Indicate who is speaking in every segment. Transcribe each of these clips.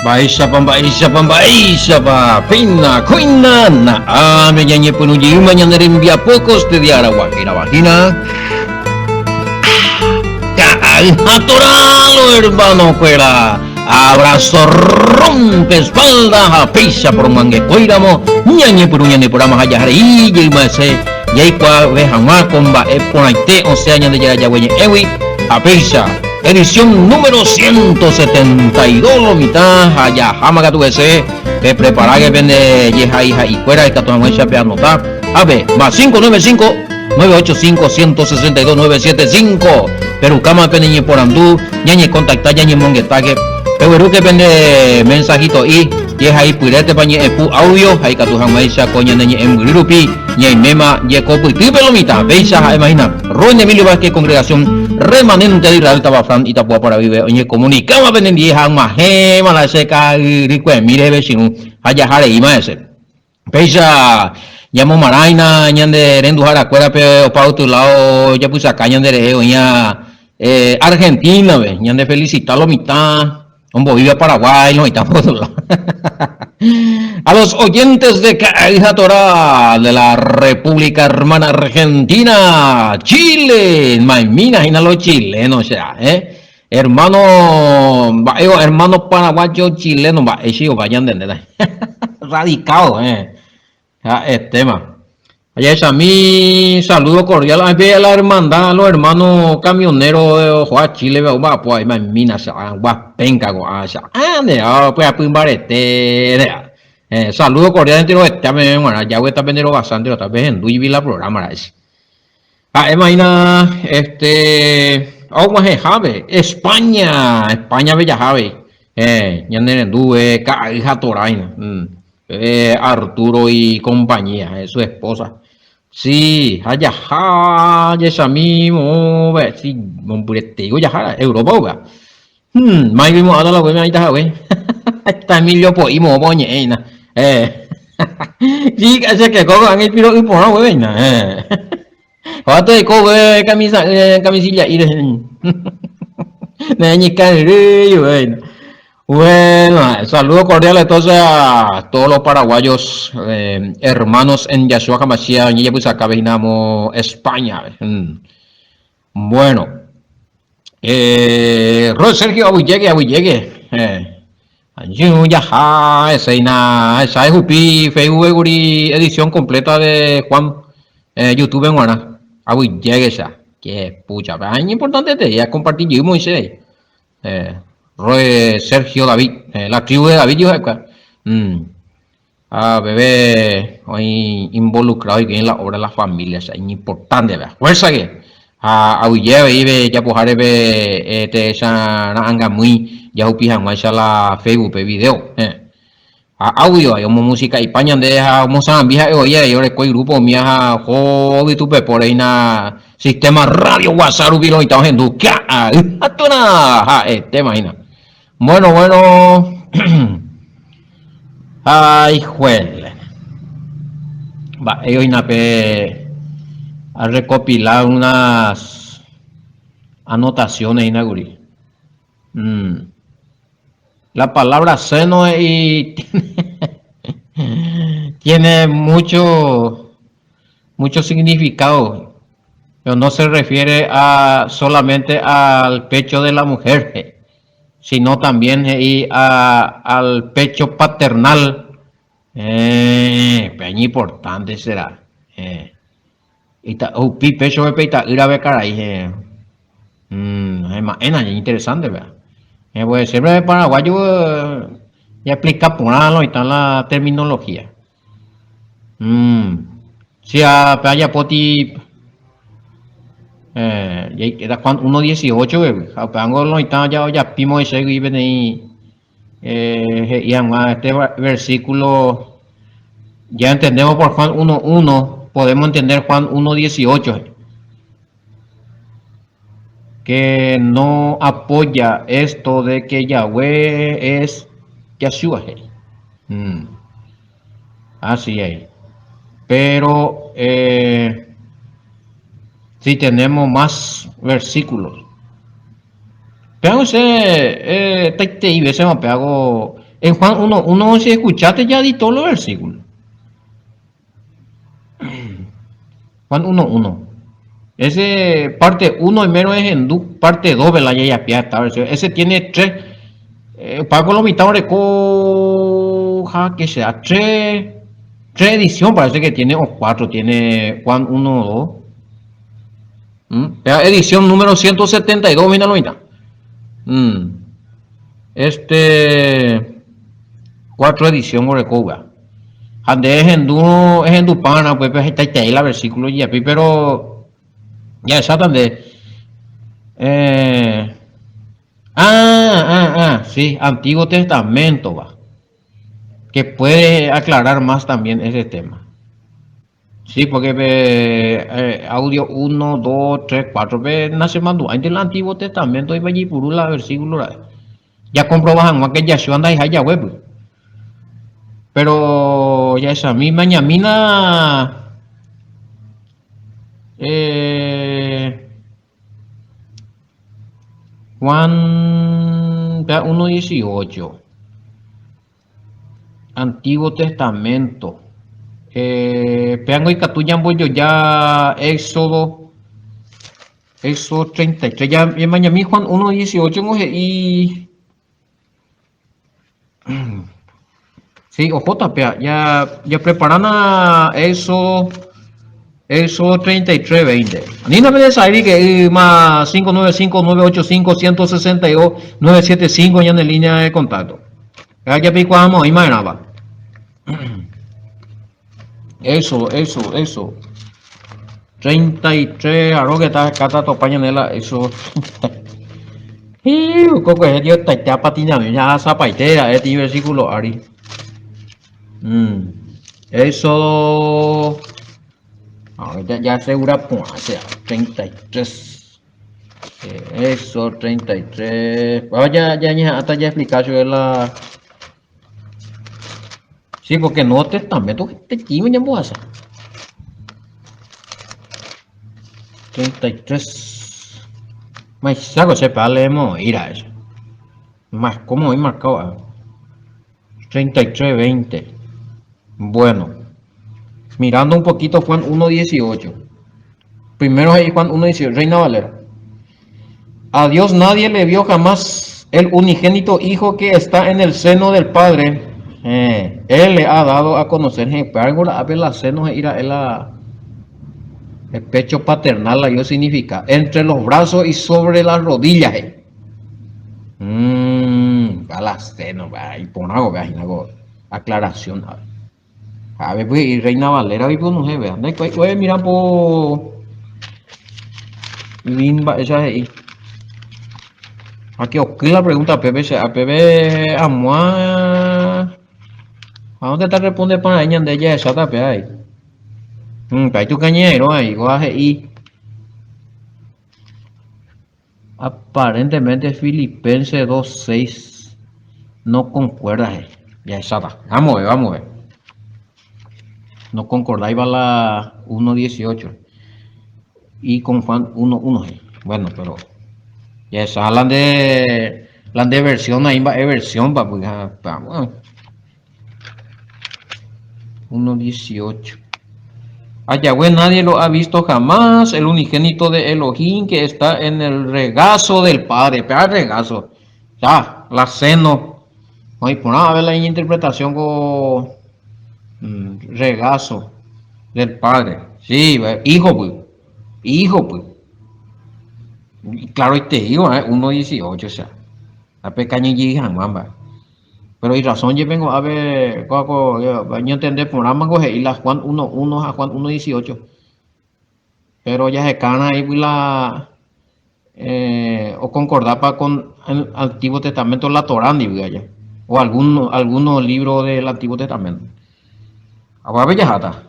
Speaker 1: Mba'éichapa, mba'éichapa, mba'éichapa, péina, kóina, na'áme ñañepyrũ jeýma ñane rembiapo kostedia aragua hérava hína. Ka'ay ha toralo, hermano-kuéra! Abrazo rompe espalda ha péicha poromangekóiramo ñañepyrũ ñane programa ha jaharei jeýma hese jaikuaave hag̃ua ko mba'e porãite osẽa Ñandejára Yahweh ñe'ẽgui ha péicha edición número 172 lo mitã ha jaháma katu hese pepreparáke pende jehaiha'ikuéra ikatu hag̃uáicha peanota ápe más 595 985 162 975 Perukáma pene ñeporandu, ñañekontacta ñañemongetáke. Peguerúke pende mensajito'i jehaipyrétepa ñe'ẽpu audio ha ikatu hag̃uáicha ko ñane ñe'ẽmbyry rupi ñaiméma jekopytýpe lo mitã. Péicha ha'éma hína Rubén Emilio Vázquez Congregación Remanente de Israel Tabafrán Itapúa Paraguýpe oñekomunikáma penendie ha ag̃uahẽma la che ka'yrykuemi reheve chirũ ha jaha reíma hese. Péicha ñamomarãina ñande renduharakuérape opa otuláo japysaka ñande rehe oĩva Argentina-pe, ñande felicita lo mitã ombovíva Paraguay lo mitã otuláo. A los oyentes de Ka'ay ha Torá de la República Hermana Argentina, Chile, maimína hína los chilenos che eh. Hermano mba'e hermano paraguayo chileno mba'e chiova ñantendéta radicado eh ha'etéma jahechami saludo cordial ape la hermandad los hermanos camionero oho a Chile pe omba'apo ahí mamína che guapenca ko'ã che ande pyapy mbarete eh saludo cordial enterovete peve g̃uarã jagueta pende rovasa enterota pehendúivi la programa ra'e che. Ha'éma hína este og̃uahẽhápe España, España-pe jaháve, eh, ñanerendu ka'ay ha Torá hína, eh, Arturo y compañía, eh, su esposa. Sí, ha jaha jechami moõve, sí, mombyretéiko jaha Europa upéva. Hmm, máigui mo'ãta la upépe aĩta hague. Heta Emilio po'i moõpa oñe'ẽ hína. Eh. Sí, che keko ko'ág̃a ipiro'y porã upépe hína. Eh. Hóga toiko upe camisa, eh, camisilla'í rehe. Neñekaryrýi upe hína. Bueno, saludo cordial entonces a todos los paraguayos, eh, hermanos en Yahshua Hamashiach, oñejapysaka hína amo España. Mm. Bueno, eh, Roy Sergio aguyjéke, aguyjéke. Eh, anju jaha eseina, esa ehupi Facebook guri edición completa de Juan eh, YouTube g̃uarã. Aguyjéke cha. Que pucha, pero es importante te ya compartir jey Moisés. Eh, Roy Sergio David, eh, la tribu de David yo mm. Ha peve oĩ involucrado hikuái en la obra de la familia, o sea, iñimportante pe. Fuerza que ha aguyje avei pe japoháre pe tehecha ra'angamýi jahupi hag̃uáicha la Facebook pe video. Ha audio avei omomusica'ipa ñande ha omosãmbi ha'e voi avei oreko igrupo umíva ha oho yvytupepo reína sistema radio WhatsApp rupi roĩta ohendu kya'ay ha tórã ha'etéma hína. Bueno, bueno. Ay, juele. Mba'e oĩna pe a recopilar unas anotaciones hína kuri. Mm. La palabra seno y tiene, tiene mucho mucho significado, pero no se refiere a solamente al pecho de la mujer, sino también he'i a, al pecho paternal. Eh, pe importante será. Eh. Ita, upi pecho pe ita'ýrape karai eh. Mm, ma'éna interesante vea. Eh, pues siempre paraguayo eh, ya explica porã lo está la terminología. Mm. Si a pe ajapóti eh, era Juan 1.18 bebé. Ha upe ángo lo mitã ja ojapi Moisés-gui peteĩ eh, he'i hag̃ua este versículo ya entendemos por Juan 1.1 podemos entender Juan 1.18 que no apoya esto de que Yahweh es Yahshua. Mm. Así es. Pero eh, si tenemos más versículos. Pero usted, eh, veces me hago. En Juan 1.1 si escuchaste ya di todos los versículos. Juan 1.1. Ese parte 1 primero es hindú, parte 2 la ya ya está versión. Ese tiene tres. Eh, Paco lo mitad ja que sea tres tres edición parece que tiene o cuatro tiene Juan 1 2. ¿Mm? Edición número 172, mira lo mitad. Mm. Este cuatro edición orekóva. Ha nde ehendu ehendupárã upépe hetaiterei la versículo jepi, pero jahecháta nde. Eh, ah, ah, ah, sí, Antiguo Testamento va. Que puede aclarar más también ese tema. Sí, porque pe audio 1, 2, 3, 4, pe nachemandu'áinte el Antiguo Testamento ipajipuru la versículo ra'e. Jakomprova hag̃ua ke Yahshua ndahaiha jaguépy. Pero jahechami mañamína eh, Juan 1.18. Antiguo Testamento. Péango ikatu ñambojoja Éxodo, Éxodo 33. Ya ñamañami Juan 1.18 ngo he'i. Sí, ohóta péa. Ya, ya preparana Éxodo, Éxodo 33, 20. Anína pende que más 595 985 162 975 ñane línea de contacto. Ya peikuaáma oĩ ma'erãpa. Éxodo, Éxodo, Éxodo. 33 arro que está acá topa ñane la Éxodo. Kokuehe Dios taite apatinami ya sapaite ra'e ti versículo ári. Mm. Éxodo. Ya, ya asegura porã che 33. Éxodo 33. Bueno, ya, ya ñeha'ãta ya explicar chupe la. Sí, porque Nuevo Testamento hetaitíme ñambohasa. 33. Maicháko che pe leemos oĩ ra'e che. Más cómo oĩ marcado a. 33, 20. Bueno. Mirando un poquito Juan 1.18. Primero ahí Juan 1.18. Reina Valera. A Dios nadie le vio jamás. El unigénito Hijo que está en el seno del Padre. Eh, él le ha dado a conocer. La seno el pecho paternal la yo significa entre los brazos y sobre las rodillas. Eh. Mm, a la seno, y por algo, aclaración. A ver, pues, y Reina Valera, y pues, no sé, vean. Mira, po. Limba, esa he'i. Aquí oky la pregunta Pepe, che a Pepe amua. ¿A dónde está responde para ñande jahecháta pe ahí? Mm, pa tu cañero ahí, kóva he'i. Aparentemente Filipenses 2.6 no concuerda he'i. Jahecháta. Vamos a ver, vamos a ver. No concordáis la 1.18 y con Juan 1.1. He'i. Bueno, pero jahecha la nde la nde versión ahí mba'e versión pa pues, pa, bueno. 1.18. A Yahweh nadie lo ha visto jamás, el unigénito de Elohim que está en el regazo del Padre. Pe regazo. Ya, la seno. No hay por nada, a ver la interpretación con mm, regazo del Padre. Sí, hijo, pues. Hijo, pues. Claro, y te digo, eh, 1.18, o sea. La pecaña y hag̃ua Pero y razón jepengo ave kóva ko ñantende porãmango he'i la Juan 1.1 ha Juan 1.18. Pero jahekárã aígui la eh, oconcordápa con el Antiguo Testamento la Torá ndive aja o algún alguno libro del Antiguo Testamento. Aguápe jaháta.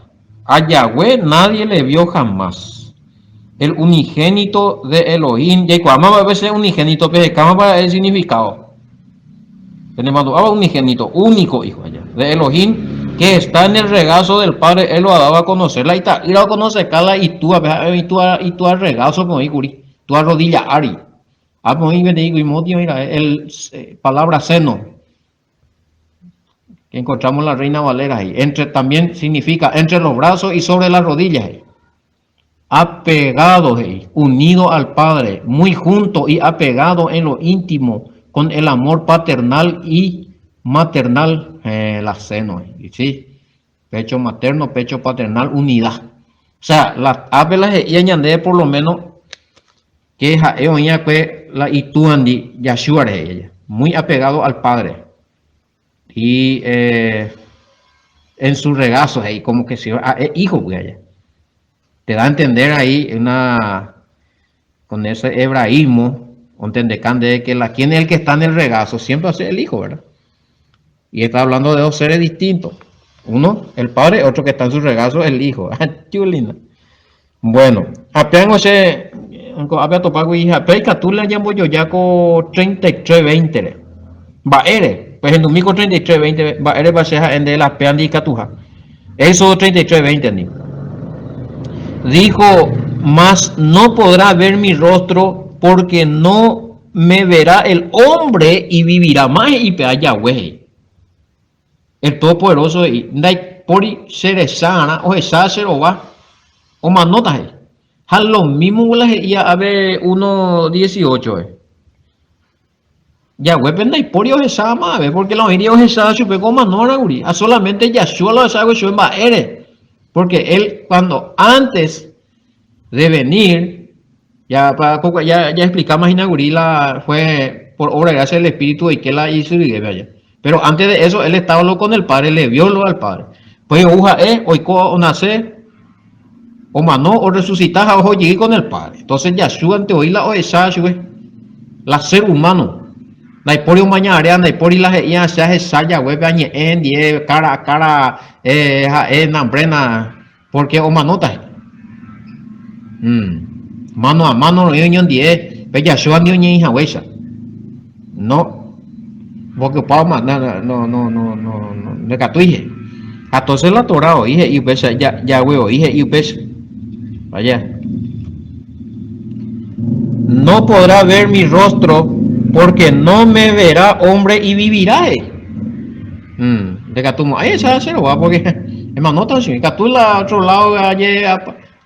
Speaker 1: A Yahweh nadie le vio jamás. El unigénito de Elohim. Jaikuaáma mba'épa che unigénito pehekáma mba'e significado. Penemandu'áva unigénito, único hijo allá, de Elohim, que está en el regazo del Padre, él lo ha dado a conocer. La ita'ýra oconoceca la itúape, ha'e itúa, itúa regazo-pe oĩ kuri, túa rodilla ári. Ápe oĩ peteĩ kuimóti oĩ ra'e, el palabra seno. Que encontramos la Reina Valera ahí. Entre, también significa entre los brazos y sobre las rodillas. Apegado, unido al Padre, muy junto y apegado en lo íntimo, con el amor paternal y maternal, eh, la seno, ¿sí? Pecho materno, pecho paternal, unidad. O sea, la ápe la he'íva ñandéve por lo menos que ha'e oĩ'akue la itúandi Yahshua rehe ella, muy apegado al Padre. Y eh, en su regazo he'i como que si ha'e hijo pues allá. Te da a entender ahí una con ese hebraísmo, ontendeka ndéve que la quién es el que está en el regazo, siempre va a ser el hijo, ¿verdad? Y está hablando de dos seres distintos. Uno, el padre, otro que está en su regazo, el hijo. Chulina. Bueno, apeango che, ko'ápe atopágui ha pe ikatu la ñambojoja ko 33:20 re. Mba'ére? Pehendumi ko 33:20 mba'érepa che ha'e nde la péa ndikatuha. Éxodo 33:20 ndi. Dijo, mas no podrá ver mi rostro porque no me verá el hombre y vivirá. Más he'i pe Yahweh he'i. El Todopoderoso he'i, Ndaipóri che resa arã ohecha che rova, omanóta he'i. Ha lo mismo la he'íva ave 1:18. Yahweh-pe ndaipóri ohecháva mavave, pórke la oĩri ohecháva chupe ko omanóra kuri, ha sólamente Yahshua la ohecháva chupe mba'ére, pórke él kuando ántes de venir, ya ya jaexplikáma hína kuri la fue por obra y gracia del Espíritu oike la isyryguépe aja. Pero antes de eso él estaba lo con el Padre, le vio lo al Padre. Pues ou ha'e oiko onase, omano, orresucita ha oho jey con el Padre. Entonces Yahshua nte oĩ la ohecha chupe, la ser humano. Ndaipóri omaña área, ndaipóri la he'íva che ahecha jaguépe añe'ẽ ndie cara a cara eh, ha'e nambrena, porque omanóta he'i. Mm. Mano a mano roĩ oñondie, pe Yahshua ndi oñeĩ haguéicha. No, porque opa omanda, no, no, no, no, no, ndekatúi he'i. Ha entonces la Torah oĩ he'i upéicha, Yahweh oĩ he'i upéicha. Vaya. No podrá ver mi rostro porque no me verá hombre y vivirá he'i. Mm, ndekatumo'ãi echa che rova porque emanóta che. Ikatu la otro lado aje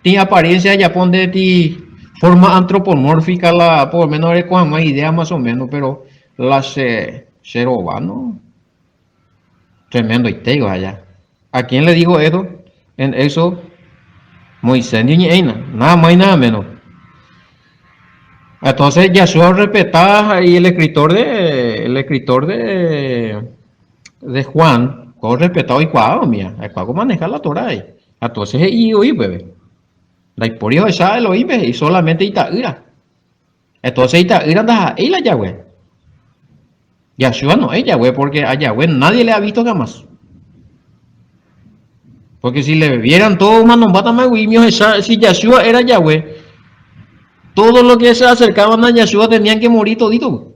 Speaker 1: ti apariencia ajapo nde ti forma antropomórfica la por lo menos ereko hag̃ua idea más o menos, pero la che che rova no. Tremendo itéigo allá. ¿A quién le dijo eso? En eso Moisés ni oñe'ẽina, nada más y nada menos. Entonces Yahshua respetaba y el escritor de el escritor de de Juan, ko respetaba oikuaa umía, oikuaa ko maneja la Torah ahí. Entonces he'i oĩ upépe. Ndaipóri ohecha Elohim-pe he'i solamente ita'ýra. Entonces ita'ýra ndaha'éi la Yahweh. Yahshua no es Yahweh porque a Yahweh nadie le ha visto jamás. Porque si le vieran todo omanombátama guimi ohecha si Yahshua era Yahweh, todos los que se acercaban a Yahshua tenían que morir todito.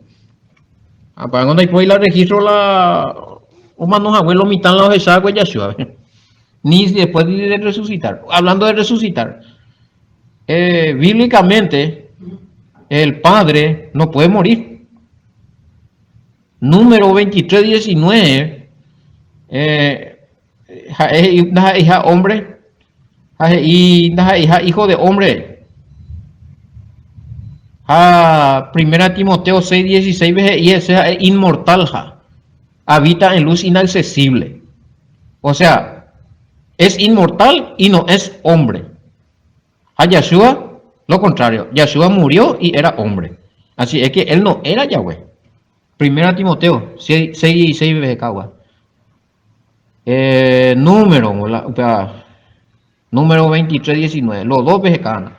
Speaker 1: Apágo ndaipói la registro la omano hague lo mitã la ohecha va'ekue Yahshua. Ni después de resucitar. Hablando de resucitar, eh, bíblicamente el Padre no puede morir. Número 23, 19, eh, ha'e he'i ndaha'eiha hombre ha he'i ndaha'eiha hijo de hombre. Ha primera Timoteo 6, 16 he'i hese ha'e inmortal ha habita en luz inaccesible. O sea, es inmortal y no es hombre. Ha Yahshua, lo contrario, Yahshua murió y era hombre. Así es que él no era Yahweh. Primera Timoteo 6, 16 BGK. Eh, número, la, upéva, número 23, 19, los dos BGK.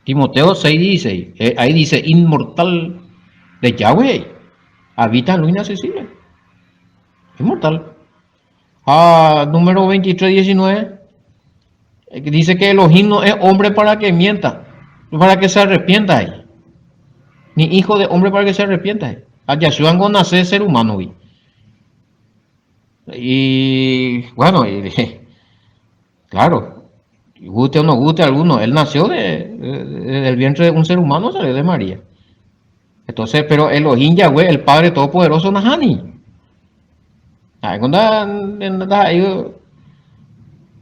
Speaker 1: Timoteo 6, 16, eh, ahí dice, inmortal de Yahweh, habita en luz inaccesible. Inmortal. Ah, número 23, 19, eh, dice que Elohim no es hombre para que mienta, para que se arrepienta ahí. Ni hijo de hombre para que se arrepienta ahí. A Yahshua ngo nace ser humano. Vi. Y bueno, y, claro, guste o no guste a alguno, él nació de, del vientre de un ser humano, salió de María. Entonces, pero Elohim Yahweh, el Padre Todopoderoso, nahániri. Ha'éko ndaha'éi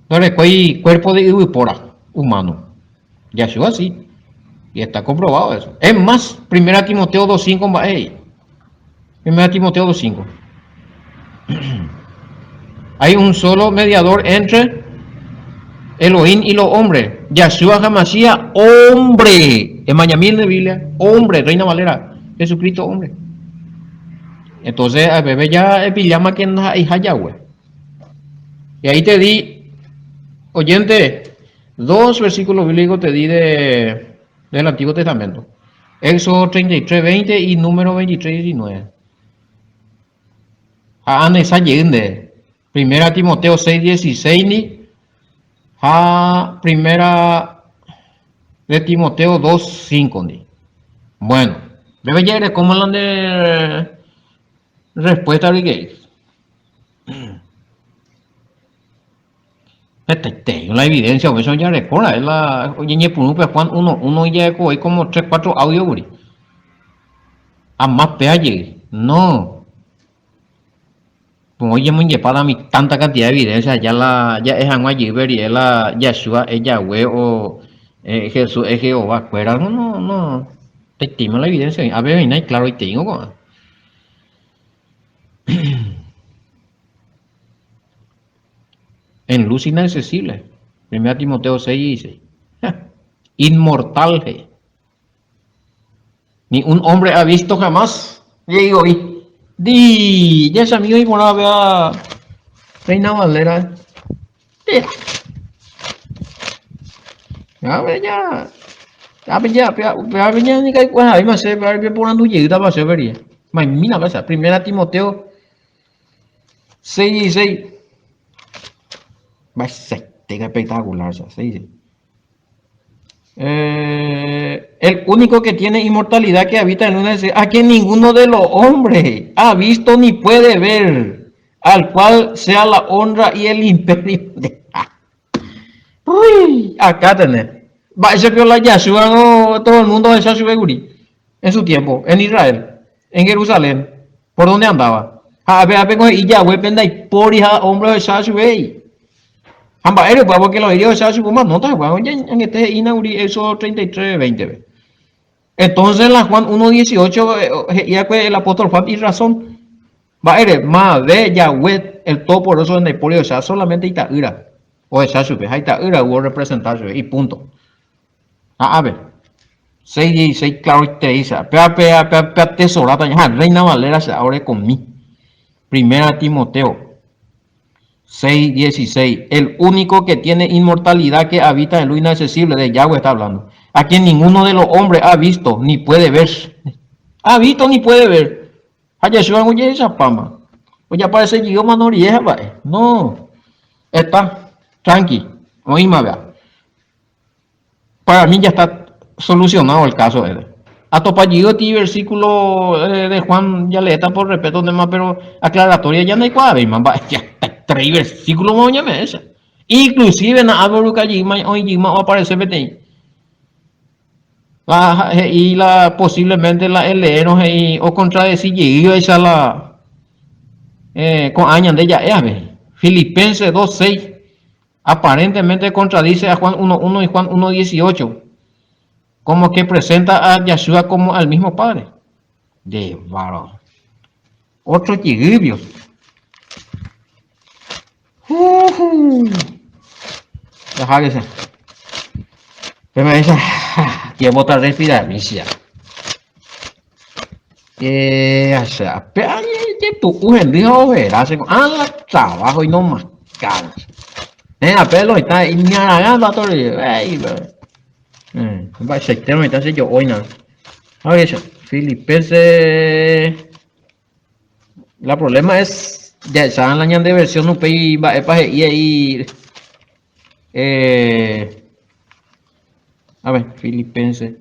Speaker 1: ndorekói cuerpo de yvypóra humano. Yahshua sí. Y está comprobado eso. Es más, Primera Timoteo 2.5 mba'e he'i. Primera Timoteo 2.5. Hay un solo mediador entre Elohim y los hombres. Yahshua HaMashiach, hombre. Emañami en la Biblia, hombre, Reina Valera, Jesucristo, hombre. Entonces, a bebé ya epillama que ndaha'eiha Yahweh. Y ahí te di, oyente, dos versículos bíblicos te di de, del Antiguo Testamento. Éxodo 33, 20 y número 23, 19. Ha anesa jey nde. Primera Timoteo 6, 16 ni ha primera de Timoteo 2, 5 ni. Bueno, bebe jerekóma la nde respuesta Abigail. Hetaite la evidencia upéicha ojareko ra'e la oñeñepyrũ pe Juan 1, 1 ijaekovai como 3, 4 audio kuri. Ha más péva jey. No. Como oñemoingepáta mi tanta cantidad de evidencia ya la ja'e hag̃ua jeype rire la Yahshua es Yahweh o Jesús es Jehová kuéra. No, no, no. Hetaiteíma la evidencia oĩ. Ápe oĩna iclaroiteíngo ko'ã. En luz inaccesible. Primera Timoteo 6, 16. Inmortal he'i. Ni un hombre ha visto jamás. Jei voi. Di, jahechami oĩ porã péva Reina Valera. Térã. Ápe ja, ápe ja, péva pe ñañekaikuaavéima che, péva peporandu jeýtapa chéve rire. Maimína péicha. Primera Timoteo 6, 16. Mba'eichaitéka espectacular, 6, 16. Eh, el único que tiene inmortalidad que habita en una a quien ninguno de los hombres ha visto ni puede ver, al cual sea la honra y el imperio. Uy, acá tenés. Va, ese la Yahshua, no, todo el mundo esa kuri en su tiempo, en Israel, en Jerusalén, por donde andaba. Ha ape ape ko he'i Yahweh-pe ndaipóri ha hombre ohecha chupe. Ha mba'ére upéva porque la oĩri ohecha chupe omanóta hikuái, oñañete he'ína kuri Éxodo 33, 20-pe. Entonces la Juan 1, 18 he'i va'ekue el apóstol Juan y razón. Mba'ére? Mave Yahweh el Todopoderoso ndaipóri ohecha solamente ita'ýra ohecha chupe ha ita'ýra orepresenta chupe y punto. Ha ápe, seis dieciséis claroiteícha, péva pe pe atesoráta ha Reina Valera che orekomi. Primera Timoteo 6, 16. El único que tiene inmortalidad que habita en luz inaccesible, de Yahweh está hablando, a quien ninguno de los hombres ha visto ni puede ver. Ha visto ni puede ver. Ha Yeshua ojehechapáma. Ojaparece idioma no rieja mba'e. No. Está tranqui. Oĩma vea. Para mí ya está solucionado el caso ese. Atopa jey versículo de Juan ya leéta por respeto ndéma pero aclaratoria ya ndaikuaavéima mba'e ya tres versículo ma oñeme'ẽcha. Inclusive na'ápe jeýma oĩ jeýma oaparece peteĩ. La he'i la posiblemente la eleérõ he'i ocontradeci jeývaicha la eh, ko'ã ñande ja'e ave. Filipenses 2.6 Aparentemente contradice a Juan 1.1 y Juan 1.18, como que presenta a Yahshua como al mismo Padre. De bárbaro. Otro jeyvio. Jahágese. Pe me dice, tiempo ta respiramicia. Eh, o sea, pe jetu'u hendy ha overa che ko'ã la trabajo y no más caro. Eh, ape lo está iñaragã tori. Ey, eh, mba'eichaite lo está che jo'óina. A ver, Filipenses La problema es jahecha la ñande versión upéi mba'épa he'i he'i eh, a ver, Filipenses.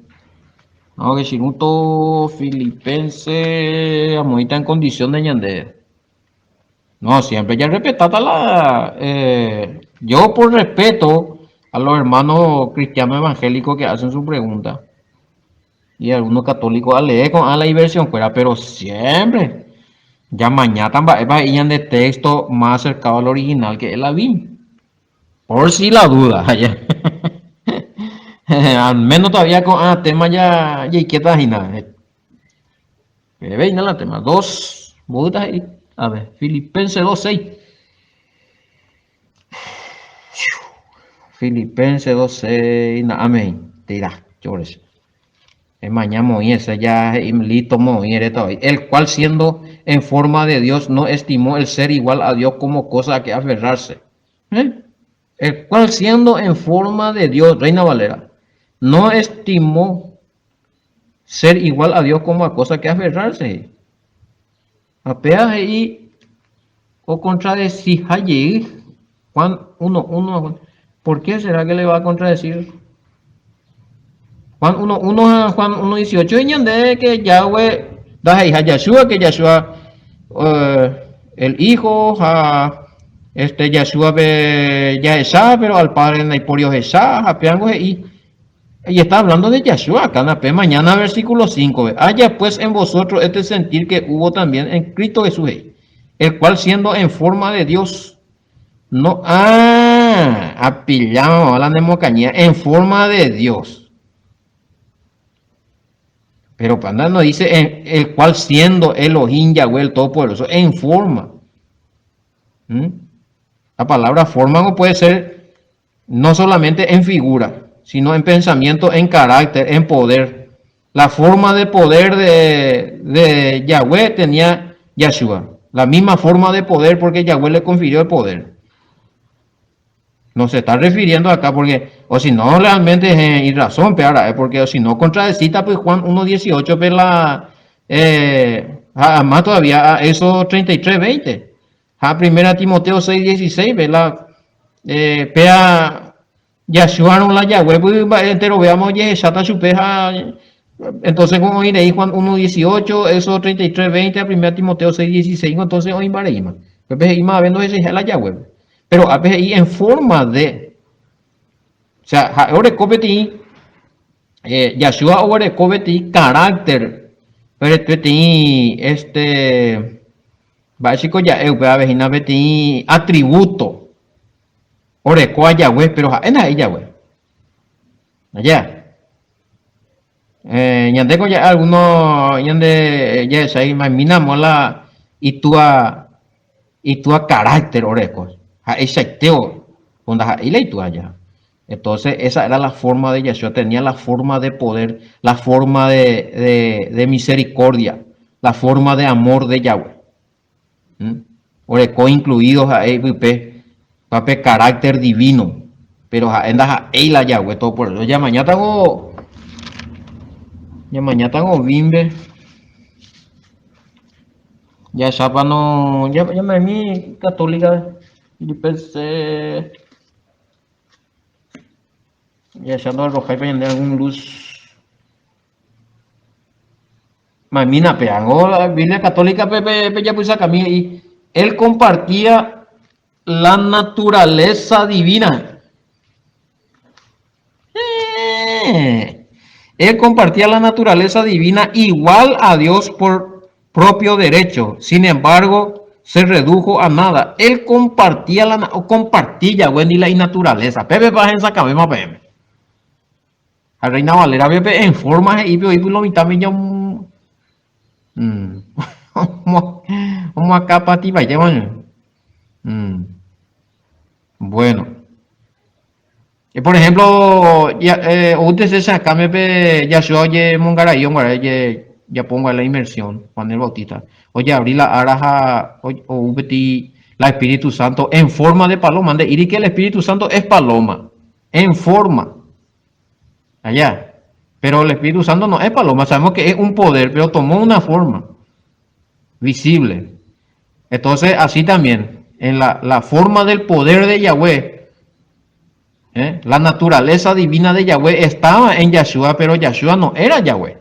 Speaker 1: No, que chiruto Filipenses amoĩta en condición de ñande. No, siempre ya respetata la eh, yo por respeto a los hermanos cristianos evangélicos que hacen su pregunta. Y algunos católicos alee ko'ã la iversionkuéra, pero siempre jamañáta mba'épa he'i ñande texto más acercado al original que es la Biblia. Por si la duda. Al menos todavía ko'ã tema ya jaikéta hína. Pevéina la tema. Dos, mboýta he'i. A ver, Filipenses 2.6. Filipenses 2.6, na'áme he'i. Tira, chores. Emaña moĩ ese ya he'i listo moĩ eréta voi. El cual siendo en forma de Dios no estimó el ser igual a Dios como cosa a que aferrarse. ¿Eh? El cual siendo en forma de Dios, Reina Valera, no estimó ser igual a Dios como a cosa que aferrarse. Ha péa he'i okontradesiha jey Juan 1, 1, ¿por qué será que le va a contradecir? Juan 1, 1 ha Juan 1, 18 ñande que Yahweh ndahe'iha Yahshua, que Yahshua el Hijo ha este Yahshua pe jahecha, pero al Padre ndaipóri ohecha, ha péango he'i Y está hablando de Yahshua acá, nape mañana versículo 5. Haya pues en vosotros este sentir que hubo también en Cristo Jesús, el cual siendo en forma de Dios, no, ah, apillamos la nemocañía, en forma de Dios. Pero panda no dice en, el cual siendo Elohim Yahweh el Todopoderoso, en forma. ¿Mm? La palabra forma no puede ser no solamente en figura, sino en pensamiento, en carácter, en poder. La forma de poder de, de Yahweh tenía Yahshua. La misma forma de poder porque Yahweh le confirió el poder. No se está refiriendo acá porque, o si no, realmente es eh, razón, pero ahora, es porque o si no, contradecita pues Juan 1.18, pero la, eh, además todavía eso 33.20. Ha primera Timoteo 6.16, ve la, eh, pea Yahshua la Yahweh, pues, enterovéamo ojehecháta chupe ha entonces como oĩrei Juan 1.18, eso 33.20, ha primera Timoteo 6.16, entonces oĩmbareíma. Pépe he'íma ave ndohechaiha la Yahweh. Pero ápe he'i en forma de, o sea, ha'e oreko peteĩ, eh, Yahshua oguereko peteĩ carácter, peteĩ, este, Mba'éichiko ja'e upéva hína peteĩ atributo orekóva Yahweh, péro ha'e ndaha'éi Yahweh. Aja. Eh, ñandéko ja'e alguno ñande jahecha imaimína amo la itúa itúa carácter oreko. Ha'eichaite o ndaha'éi la itúa aja. Entonces esa era la forma de Yahshua, tenía la forma de poder, la forma de, de, de misericordia, la forma de amor de Yahweh. ¿Mm? Oreko incluido ha'e ipype pape carácter divino, pero ha'e ndaha'éi la Yahweh Todopoderoso. Ñamañátango ñamañátango bimbe jahechápa no ñamañami católica jepese Jahechándo arrojáipa ñande algún luz. Mamína pe ángo la Biblia católica pe pe japysakami he'i él compartía la naturaleza divina. Eh, él compartía la naturaleza divina igual a Dios por propio derecho. Sin embargo, se redujo a nada. Él compartía la compartía Yahweh la inaturaleza. Pepe pa hesakãvéma peẽme. Ha Reina Valera pepe en forma he'i pe oĩ lo mitãme ñam mm. Omoakãpatipaite mm. Bueno. Por ejemplo, oúnte che akãme pe Yahshua ojemongarai onguare ojejapo onguare la inmersión, Juan el Bautista, ojeabri la ára ha ou peteĩ la Espíritu Santo en forma de paloma, nde'íri que el Espíritu Santo es paloma, en forma, allá, pero el Espíritu Santo no es paloma, sabemos que es un poder, pero tomó una forma visible. Entonces, así también, en la, la forma del poder de Yahweh, ¿Eh? La naturaleza divina de Yahweh estaba en Yahshua, pero Yahshua no era Yahweh.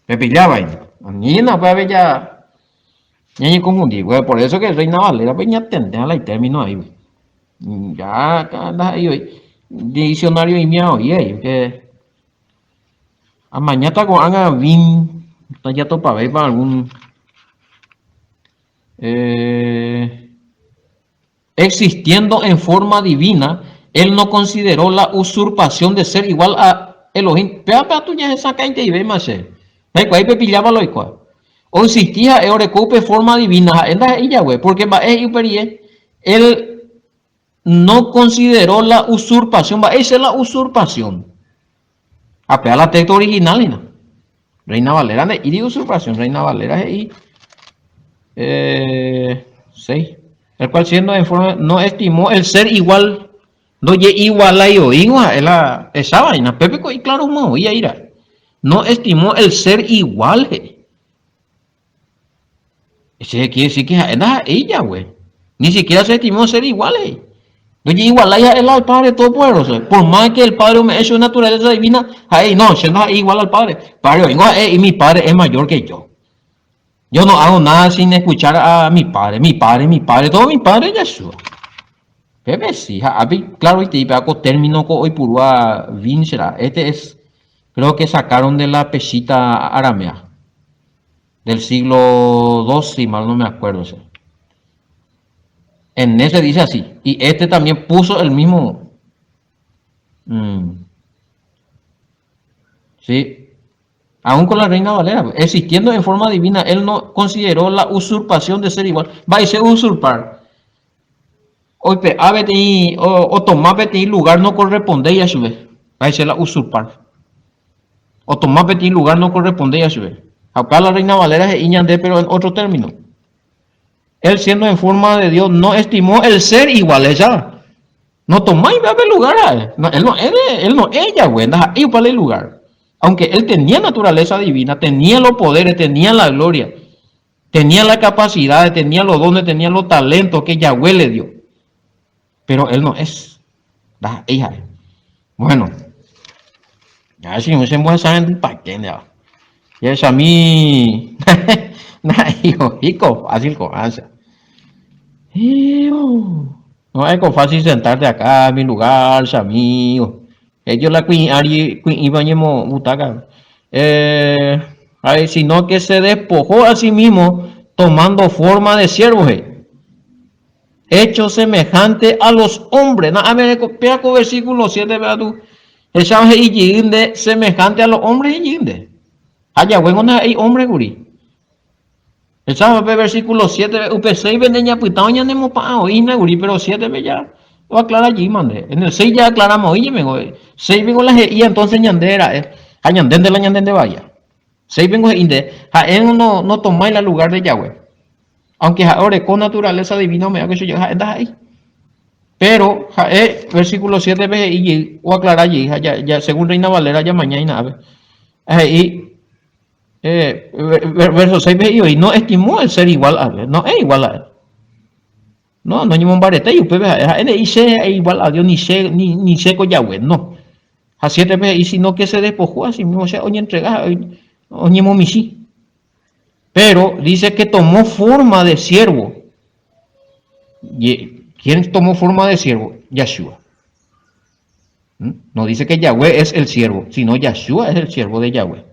Speaker 1: Pepillaba ahí. Ni no puede ya. Ñañe confundí, güey. Por eso que Reina Valera, pues ñatende a la término ahí. Ya, acá anda ahí hoy. Diccionario y mi ahí, que. Amañáta ko'ág̃a vin ndajatopavéipa algún eh, existiendo en forma divina, él no consideró la usurpación de ser igual a Elohim. Péva pe atu ñahesakãiteivéima che. Ndaikuaái pepillápa la oikuaa. Oexisti ha'e oreko upe forma divina ha'e ndahe'i jague, porque mba'e he'i upe rire? Él no consideró la usurpación. Mba'éicha la usurpación? Ha péva la texto original hína. Reina Valera nde'íri usurpación, Reina Valera he'i eh, 6. El cual siendo en forma, no estimó el ser igual, ndoje'igualái oĩgo ha'e la esa vaina, pépe ko iclaro ma oĩ aíra. No estimó el ser igual he'i. Ese quiere decir que ha'e ndaha'éi jagũe. Ni siquiera se estimó ser igual he'i. Ndoje'igualái ha'e la al Padre Todopoderoso. Por más que el Padre ome'ẽ chupe naturaleza divina, ha'e he'i, no, che ndaha'éi igual al Padre. Padre oĩngo ha'e he'i, mi Padre es mayor que yo. Yo no hago nada sin escuchar a mi Padre, mi Padre, mi Padre, todo mi Padre Yeshua. Pépe sí, ha ápe claroitei péva ko término ko oipurúva Vinchra. Este es, creo que sacaron de la peshita aramea. Del siglo II, si mal no me acuerdo. O En ese dice así. Y este también puso el mismo. Mm, sí. Aún con la Reina Valera, existiendo en forma divina, él no consideró la usurpación de ser igual. Va a usurpar. Oipe'a peteĩ, otoma peteĩ lugar no correspondéiva chupe, mba'éicha la usurpar. Otoma peteĩ lugar no correspondéiva chupe. Ha upéva la Reina Valera he'i ñande pero en otro término. Él siendo en forma de Dios no estimó el ser igual, ella. No tomái pe lugar ha'e. No, él no es de, él no es Yahweh, ndaha'éi upa la lugar. Aunque él tenía naturaleza divina, tenía los poderes, tenía la gloria. Tenía la capacidad, tenía los dones, tenía los talentos que Yahweh le dio. Pero él no es. Ndaha'éi ha'e. Bueno. Ya si no se mbohesa pa qué ne va. Jahechami ndaha'éi ko fácil ko'ág̃a. No es ko fácil sentarte acá en mi lugar, che amigo. Ellos la kui'ĩ ári kui'ĩva oñemobutaca. Eh, ha'e, sino que se despojó a sí mismo tomando forma de siervo, he'i. Hecho semejante a los hombres. Na, a ver, péa ko versículo 7 pe atu. Hecháva he'i jey nde semejante a los hombres he'i jey nde. Ha Yahweh ndaha'éi hombre kuri. Hecháva pe versículo 7 pe, upe 6 pe nde ñapytã ñanemopa'ã oĩ hína kuri, pero 7 pe ya oaclara jeýma nde. En el 6 ya aclarama oĩ jepe, 6 pe la he'ía entonces ñande ra'e, ha ñandénte la ñantende vaía. 6 pe he'i nde, ha'e no, no tomái la lugar de Yahweh. Aunque ha'e oreko naturaleza divina ome'ẽ que chupe, ha'e ndaha'éi. Pero ha'e versículo 7 pe he'i jey, oaclara jey, ha ya, ya, según Reina Valera ñamaña hína ápe. He'i, eh, verso 6 pe he'i oĩ, no estimó el ser igual a Dios, no es igual a él. No, no ñemombaretéi upépe ha'e, ha'e nde'i che ha'e igual a Dios, ni che, ni, ni che ko Yahweh, no. Ha 7 pe he'i, sino que se despojó a sí mismo, o sea, oñentrega, oñemomichĩ. Pero dice que tomó forma de siervo. ¿Quién tomó forma de siervo? Yahshua. ¿Mm? No dice que Yahweh es el siervo, sino Yahshua es el siervo de Yahweh.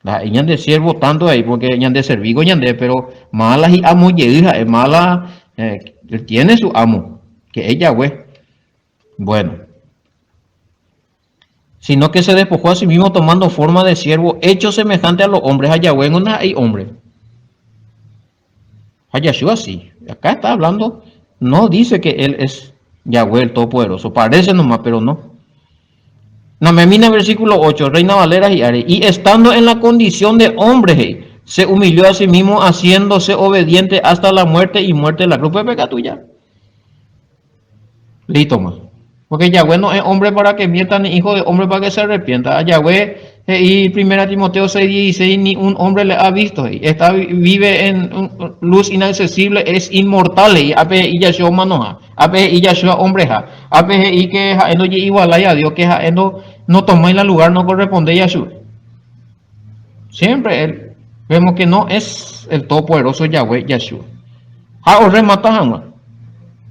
Speaker 1: Ndaha'éi ñande siervo tanto ahí, porque ñande servíko ñande, pero mala hi'amo jey ha'e, mala eh, él tiene su amo, que es Yahweh. Bueno. Sino que se despojó a sí mismo tomando forma de siervo, hecho semejante a los hombres. Ha Yahweh no ndaha'éi hombre. Ha Yahshua sí. Acá está hablando, no dice que él es Yahweh el Todopoderoso. Parece nomás, pero no. Namemína versículo 8, Reina Valera hi'ári. Y estando en la condición de hombre, he'i, se humilló a sí mismo haciéndose obediente hasta la muerte y muerte de la cruz. Upépe katu ya. Listo ma. Porque Yahweh no es hombre para que mienta, ni hijo de hombre para que se arrepienta. A Yahweh he'i Primera Timoteo 6:16, ni un hombre le ha visto. He'i. Está, vive en luz inaccesible, es inmortal. He'i. Ápe he'i Yahshua omanoha. Ápe he'i Yahshua hombreha. Ápe he'i que ha'e ndoje'igualái a Dios, que ha'e no, no tomái la lugar no corresponde Yahshua. Siempre él, vemos que no es el todopoderoso Yahweh Yahshua. Ha orremata hag̃ua.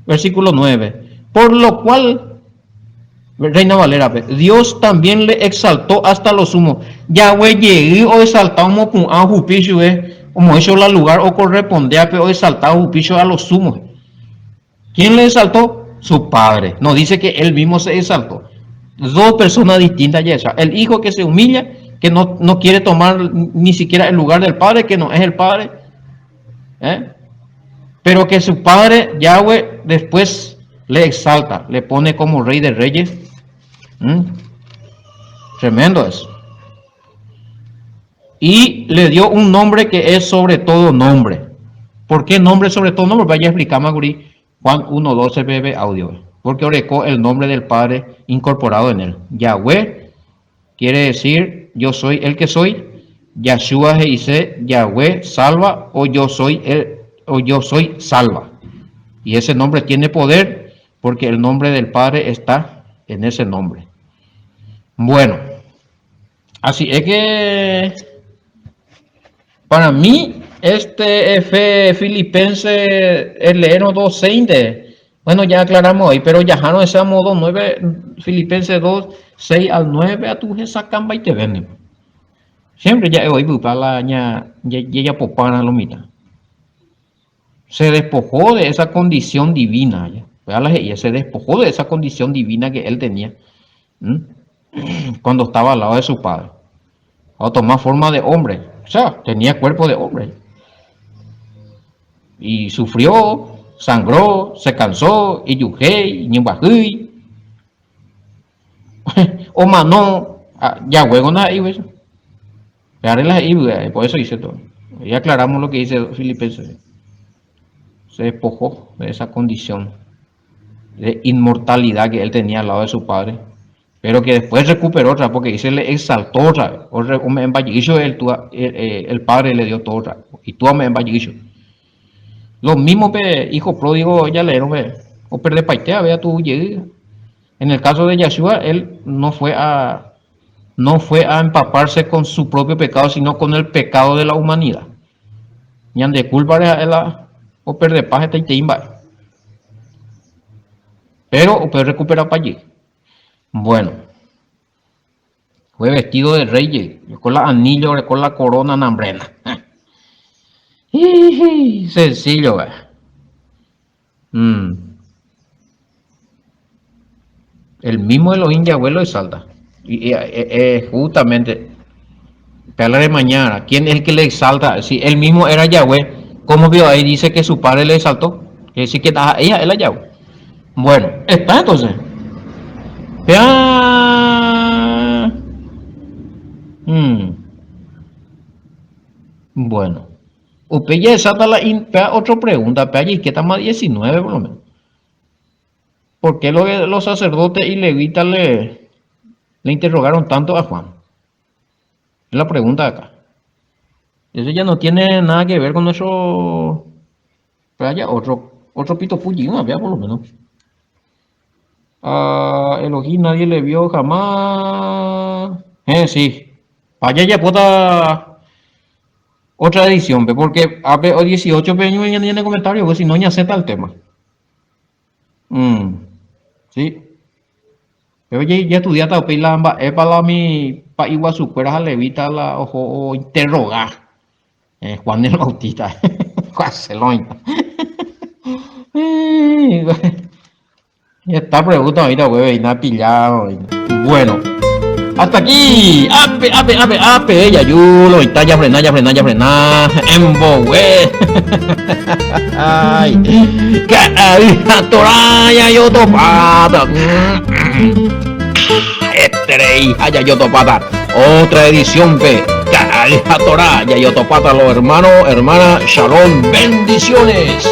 Speaker 1: Versículo 9. Por lo cual. Reina Valera-pe, Dios también le exaltó hasta lo sumo. Yahweh jey oexalta omopu'ã ohupi chupe, omoĩ chupe la lugar okorrespondévape oexalta ohupi chupe a lo sumo. ¿Quién le exaltó? Su padre. No dice que él mismo se exaltó. Dos personas distintas ya El hijo que se humilla, que no, no quiere tomar ni siquiera el lugar del padre, que no es el padre. ¿Eh? Pero que su padre, Yahweh, después le exalta, le pone como rey de reyes. ¿Mm? Tremendo eso. Y le dio un nombre que es sobre todo nombre. ¿Por qué nombre sobre todo nombre? Vaya a explicar, Maguri. Juan 1.12 BB audio. Porque orecó el nombre del Padre incorporado en él. Yahweh quiere decir yo soy el que soy. Yahshua dice Yahweh salva o yo soy el o yo soy salva. Y ese nombre tiene poder porque el nombre del Padre está en ese nombre. Bueno, así es que para mí este F Filipense el leer 2.6 bueno, ya aclaramos ahí, pero ya no ese modo 9 Filipenses 2, 6 al 9 a tu esa camba y te venden. Siempre ya hoy la ña ya popana lo mitad. Se despojó de esa condición divina, ya. Se despojó de esa condición divina que él tenía cuando estaba al lado de su padre. O tomar forma de hombre, o sea, tenía cuerpo de hombre. Y sufrió, sangró, se cansó, ijujéi, iñembyahýi, omano, Yahweh ndaha'éi upéicha. Pe la he'i vy'a, por eso dice todo. Ya aclaramos lo que dice Filipenses. Se despojó de esa condición de inmortalidad que él tenía al lado de su padre, pero que después recuperó otra, porque dice le exaltó otra vez. El, el padre le dio todo otra vez. Y tú me Lo mismo, pe, hijo pródigo, ya leyeron, pe, o perdepaitea, vea tu En el caso de Yahshua, él no fue a no fue a empaparse con su propio pecado, sino con el pecado de la humanidad. Ñande culpa la o perdepa hetaitei mba'e. Pero upe recuperapa jey. Bueno, fue vestido de rey jey, con la anillo, con la corona nambrena. Sencillo, ve. Mm. El mismo Elohim Yahweh lo exalta. Y, justamente, de mañana, ¿quién es el que le exalta? Si él mismo era Yahweh, ¿cómo vio ahí? Dice que su padre le exaltó. Quiere decir que ella era Yahweh. Bueno, está entonces. Vea. Bueno. Upe jahecháta la péa otro pregunta, péa jaikéta más 19 por lo menos. ¿Por qué los sacerdotes y levitas le, le interrogaron tanto a Juan? Es la pregunta de acá. Eso ya no tiene nada que ver con nuestro... Pero haya otro, otro pito fullín, vea por lo menos. A Elohim nadie le vio jamás. Sí. Allá ya puta otra edición, porque a 18 pe en el comentario, pues si no, ya acepta el tema. Sí. Pero ya, ya estudiaste upéi la mba'épa la umi pa'i guasukuéra ha levita la oho ointerroga eh, Juan el Bautista. Juan Heta pregunta oĩta upépe oĩna pillado oĩna. Bueno, hasta aquí. Ape, ape, ape, ape, jaju, lo oĩta jafrena, jafrena, jafrena. Embogue. Ay. Ka'ay ha Torá jajotopáta. Eterei ha jajotopáta. Otra edición pe. Ka'ay ha Torá jajotopáta los hermanos, hermana, shalom, bendiciones.